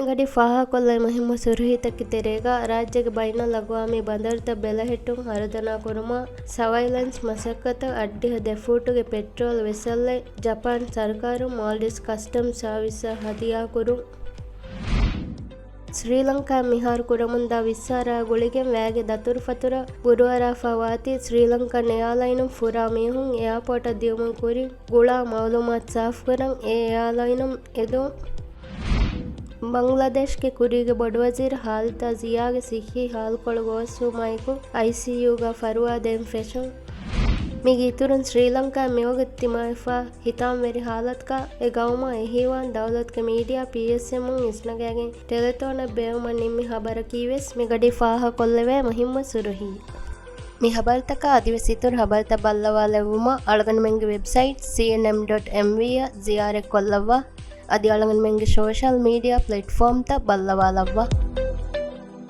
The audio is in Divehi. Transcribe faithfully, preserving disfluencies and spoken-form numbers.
ގަޑި ފާހަގަކޮށްލައި މުހިއްމު ސުރުހީތަކެއް ތެރޭގަ، ރާއްޖޭގެ ބައިނަލްއަގުވާމީ ބަނދަރުތައް ބެލެހެއްޓުން ހަރުދަނާ ކުރުމަށް ސަވައިލެންސް މަސައްކަތަށް އަށްޑިހަ ދެ ފޫޓުގެ ޕެޓްރޯލް ވެސަލްއެއް ޖަޕާން ސަރުކާރުން މާލްޑިވްސް ކަސްޓަމްސް ސާވިސްއަށް ހަދިޔާކުރުން. ސްރީލަންކާއިން މިހާރު ކުރަމުންދާ ވިއްސާރާ ގުޅިގެން ވައިގެ ދަތުރުފަތުރަށް ބުރުއަރާފަ ވާތީ، ސްރީލަންކާ އެއާލައިނުން ފުރާ މީހުން އެއާޕޯޓަށް ދިޔުމުގެ ކުރިން ގުޅާ މައުލޫމާތު ސާފުކުރަން އެ އެއާލައިނުން އެދުން. ބަންގްލަދޭޝްގެ ކުރީގެ ބޮޑުވަޒީރު ހާލިދާ ޒިޔާގެ ސިއްހީ ހާލުކޮޅު ގޯސްވުމާއެކު، އައިސީޔޫގަ ފަރުވާ ދޭން ފެށުން. މީގެ އިތުރުން ސްރީލަންކާއިން މިވަގުތު ދިމާވެފަ ހިތާމަވެރި ހާލަތުގަ އެ ގައުމަށް އެހީވާން ދައުލަތުގެ މީޑިއާ ޕީއެސްއެމުން އިސްނަގައިގެން ޓެލެތޯނެއް ބޭއްވުމަށް ނިންމި ހަބަރަކީވެސް މި ގަޑި ފާހަގަކޮށްލެވޭ މުހިއްމު ސުރުހީ. މި ހަބަރުތަކާ އަދިވެސް އިތުރު ހަބަރުތައް ބައްލަވާލެއްވުމަށް އަޅުގަނޑުމެންގެ ވެބްސައިޓް ސީއެންއެމް ޑޮޓް އެމްވީ އަށް ޒިޔާރަތްކޮށްލައްވާ. އަދި އަޅުގަނޑުމެންގެ ސޯޝަލް މީޑިއާ ޕްލެޓްފޯމްތައް ބައްލަވާލައްވާ.